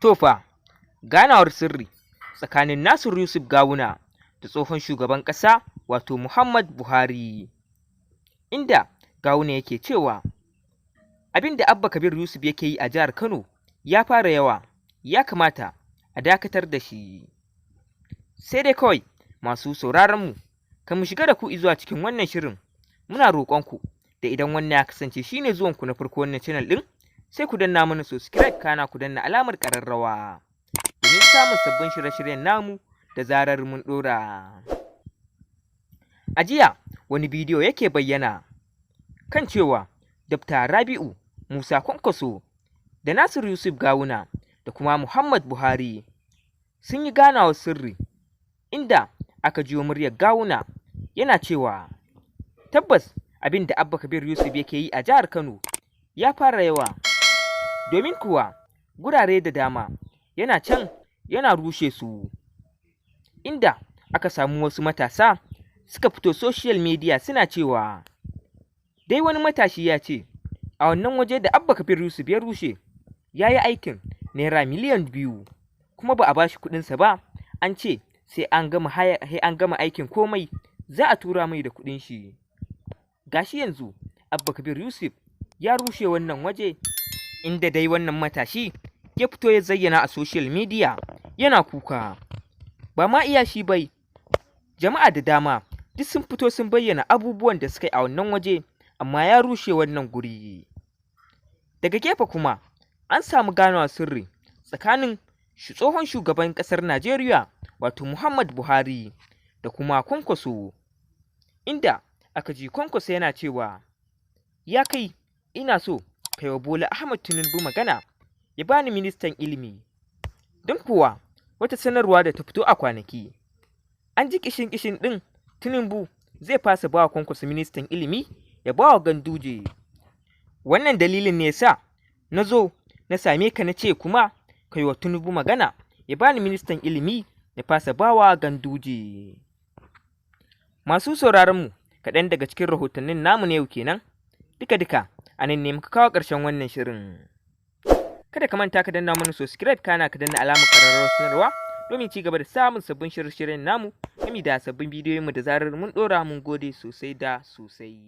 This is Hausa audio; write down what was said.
To fa, ganawar sirri tsakanin Nasiru Yusuf Gawuna da tsohon shugaban ƙasa, wato Muhammad Buhari, inda Gawuna yake cewa abin da Abba Kabir Yusuf yake yi a jihar Kano ya fara yawa, ya kamata a dakatar da shi. Sai dai kawai, masu sauraronmu, kan mu shiga da ku zuwa cikin wannan shirin, muna roƙonku da idan wannan ya kasance shine zuwanku na farko wannan channel ɗin, sai ku danna mana subscribe, kana ku danna alamar ƙararrawa domin samun sabbin shirye-shiryen namu da zarar mun ɗora. A jiya wani bidiyo yake bayyana kan cewa Dr. Rabi'u Musa Kwankwaso da Nasiru Yusuf Gawuna da kuma Muhammad Buhari sun yi ganawar sirri, inda aka jiyo muryar Gawuna yana cewa tabbas abin da Abba Kabir Yusuf yake yi a jihar Kano ya fara yawa, domin kuwa gurare da dama yana can yana rushe su, inda aka samu wasu matasa suka fito social media suna cewa dai wani matashi ya ce a wannan waje da Abba Kabir Yusuf ya rushe ya yi aikin naira miliyan 2, kuma ba a bashi kuɗinsa ba, an ce sai an gama aikin komai za a tura mai da kuɗin shi. Gashi yanzu Abba Kabir Yusuf ya rushe wannan waje, inda dai wannan matashi ya fito ya zayyana a social media yana kuka. Ba ma iya shi bai, jama'a da dama duk sun fito sun bayyana abubuwan da suka yi a wannan waje, amma ya rushe wannan guri. Daga gefe kuma an samu ganawa sirri tsakanin tsohon shugaban ƙasar Najeriya, wato Muhammad Buhari, da kuma Kwankwaso, inda aka ji Kwankwaso yana cewa, "Ya kai, ina so kai wa Bola Ahmad Tinubu magana ya bani ministan ilimi," don kuwa wata sanarwa da ta fito a kwanaki an ji kishin kishin ɗin Tinubu zai fasa ba wa Kwankwaso ministan ilimi ya ba wa Ganduje. "Wannan dalilin ne sa na zo na same ka, na ce kuma kai wa Tinubu magana ya bani ministan ilimi ya fasa bawa Ganduje." Masu sauraron mu, kaɗan daga cikin rahotannin namu na yau kenan. Duka-duka a nan ne muka kawo ƙarshen wannan shirin. Kada ka manta ka danna mana subscribe, kana ka danna alamar ƙararrawar sanarwa domin ci gaba da samun sabbin shirye-shiryen namu gami da sabbin bidiyoyinmu da zarar mun ɗora. Mun gode sosai da sosai.